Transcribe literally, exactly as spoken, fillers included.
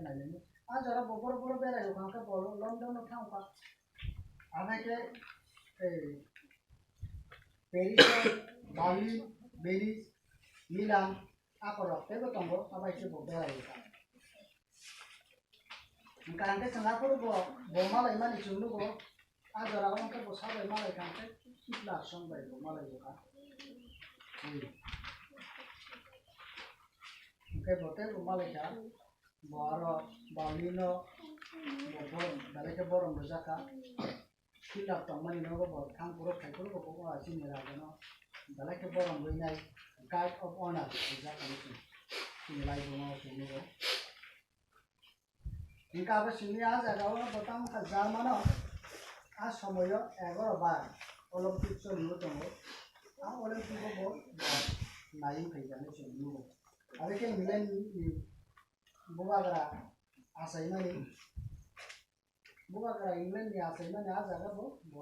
nailai. A jora bo boro boro berai o kha khe bo London no thang kha. Amai khe ei Paris, Berlin, Venice, Milan, akorok teibo tongo, abai khe bo berai o kha. Hwnkha hwnkhe chwng aphuru bo, bo malaimani chwng nugo, a jora o hwnkhe bo sabai malai kha hwnkhe Hitler song bai bo malai o kha. Hmm. Hwnkhe bo teibo malai kha, bo aro Berlin o bo, bo belai khe borom rwjak kha. Hitler tongmani nogo bo thang phuru khai phuru bo, bo chini raja no belai khe borom rwnai guard of honor rijak kha chini laibuma o chwng nugo. Hwnkhe abo simi a jaga o bo tamo kha German o a somoio egaro bar Olympic choli o tongo. A Olympic o bo, bo naiwi phai jani chwng nugo. Abo khe England ni bubagra achaimani, bubagra England ni achaimani a jaga bo, bo